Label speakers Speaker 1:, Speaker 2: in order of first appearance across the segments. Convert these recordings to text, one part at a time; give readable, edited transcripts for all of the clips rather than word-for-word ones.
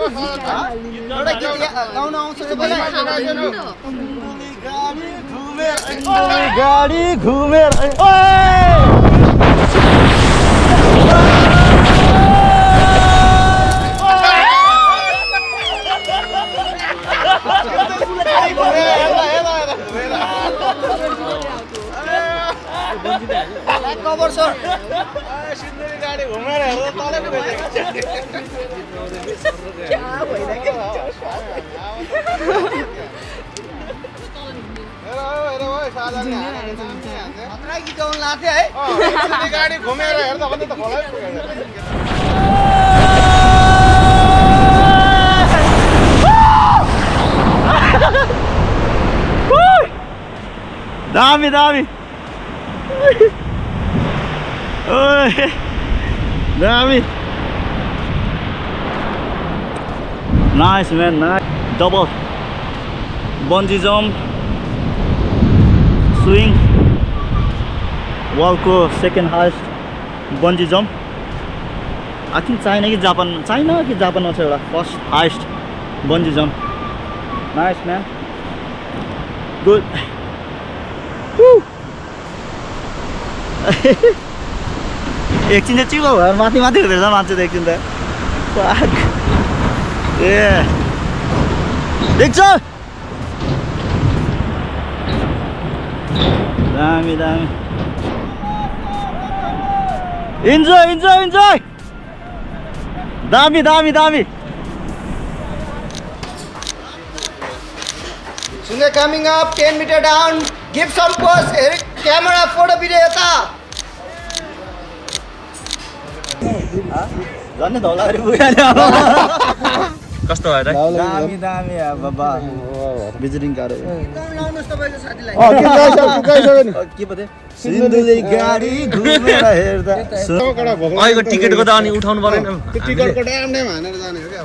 Speaker 1: एउटा गीत गाउन आउँछ
Speaker 2: गाडी घुमेर
Speaker 1: कभर सर
Speaker 3: सिन्धुली गाडी घुमेर हेर्दा तलै पो
Speaker 1: गीत गाउन लाग्थ्यो है
Speaker 3: गाडी घुमेर हेर्दा भने त खोलै
Speaker 2: दामी दामी दामी nice man nice double bungee jump swing वर्ल्डको second highest bungee jump I think China कि जापानमा छ एउटा first highest bungee jump nice man good एकछिन चाहिँ चिको भएर माथि हुँदैछ मान्छे त एकछिन त ए देख्छ दामी दामी इन्जोय इन्जोय इन्जोय दामी दामी दामी
Speaker 1: Sunday coming up 10 meter down. Give some pose. Camera, photo, video.
Speaker 2: झन् धौलागढी पुग्यो
Speaker 4: कस्तो भयो त
Speaker 2: दामी दामी बाबा भिजिटिङ कार्ड
Speaker 1: लाउनुस् तपाईको साथीलाई
Speaker 2: के पो सिन्धुली गाडी घुमेर हेर्दा
Speaker 4: अहिलेको टिकटको त अनि उठाउनु परेन
Speaker 3: टिकटको टाइम नै भनेर जाने हो क्या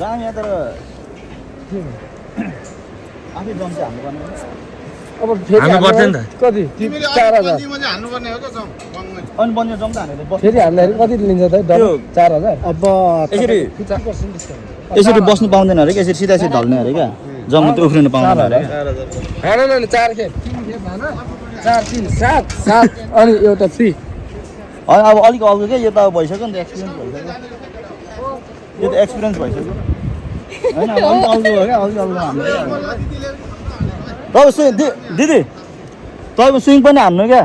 Speaker 2: दामी तर आफै जम्प चाहिँ हाल्नु पर्ने
Speaker 5: अब फेरि
Speaker 4: हाल्नु पर्थ्यो नि त
Speaker 5: कति
Speaker 3: तिमीले
Speaker 5: 4000
Speaker 3: बन्जीमा चाहिँ हान्नुपर्ने हो क्या बङ्गमा
Speaker 2: अनि बन्यो जम्प हानेर
Speaker 5: फेरि हाल्दाखेरि कति लिन्छ त 4000
Speaker 2: अब यसरी बस्नु पाउँदैन अरे क्या यसरी सिधा सिधा ढल्ने अरे क्या जम्प त उफ्रिनु पाउँदैन अरे
Speaker 5: हान न 4 खेप 3 खेप हान 4 3 7 7 अनि एउटा फ्री
Speaker 2: अब अलिक अल्गो क्या यो त अब भइसक्यो नि त एक्सपिरियन्स भइसक्यो यो त एक्सपिरियन्स भइसक्यो होइन अब अलिक अल्गो हो क्या अलिक अल्गो हान्नु तपाईँ स्विङ दिदी तपाईँ स्विङ पनि हान्नु क्या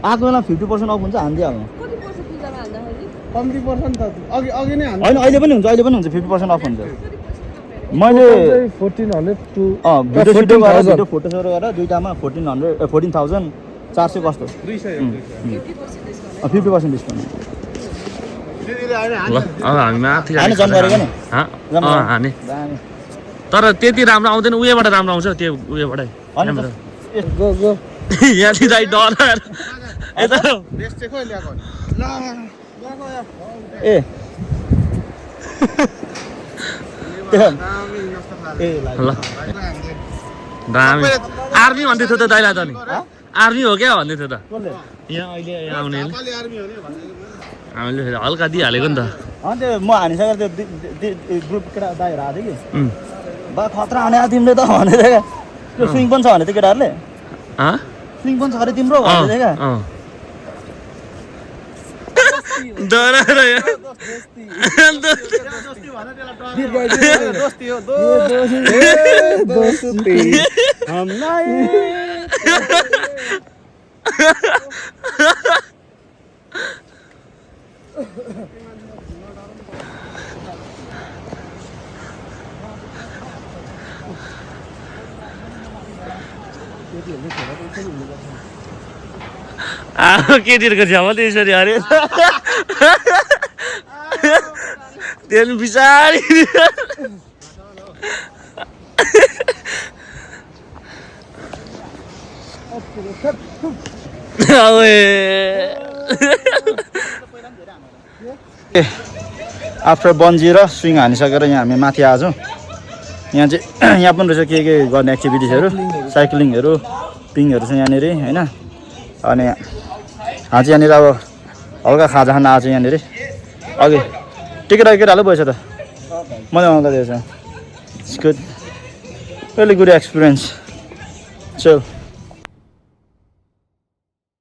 Speaker 2: आएको बेला 50% अफ हुन्छ हानिदिइहाल्नु
Speaker 3: 50% त अघि नै
Speaker 2: होइन अहिले पनि हुन्छ 50% अफ हुन्छ मैले
Speaker 5: 1400 टु
Speaker 2: भिडियो सुटिङ गरेर भिडियो फोटो सोटो गरेर दुईटामा 14,400 कस्तो 50% डिस्काउन्ट
Speaker 4: ल अब हामी माथि
Speaker 2: हाने जम्प गरेको नि
Speaker 4: हाने तर त्यति राम्रो आउँदैन उयोबाट राम्रो आउँछ त्यो उयोबाटै
Speaker 5: गो गो
Speaker 4: यहाँदेखि चाहिँ डर यता
Speaker 3: बेस चाहिँ खोइ ल्याएको
Speaker 2: ए
Speaker 4: ल दामी आर्मी भन्दै थियो त दाइलाई त नि आर्मी हो क्या भन्दै थियो त यहाँ अहिले आउनेले हामीले फेरि हल्का दिइहालेको नि त
Speaker 2: अनि त्यो म हानिसकेर त्यो ग्रुप केटा दाइहरू आएको थियो कि बा खतरा हाने तिमीले त भनेर क्या त्यो स्विङ पनि छ भने त्यो केटाहरूले स्विङ पनि छ अरे तिम्रो भन्दै क्या
Speaker 4: डराएर केटीहरूको छेउमा त यसरी अरे त्यो पछाडि
Speaker 2: आफ्टर बन्जी र स्विङ हानिसकेर यहाँ हामी माथि आएको छौँ यहाँ चाहिँ यहाँ पनि रहेछ के गर्ने एक्टिभिटिजहरू साइक्लिङहरू पिङहरू छ यहाँनिर होइन अनि आज यहाँनिर अब हल्का खाजा खान आएको छ यहाँनिर अघि केटाले भएछ त मजा आउँदो रहेछ it's good really good experience. Chill.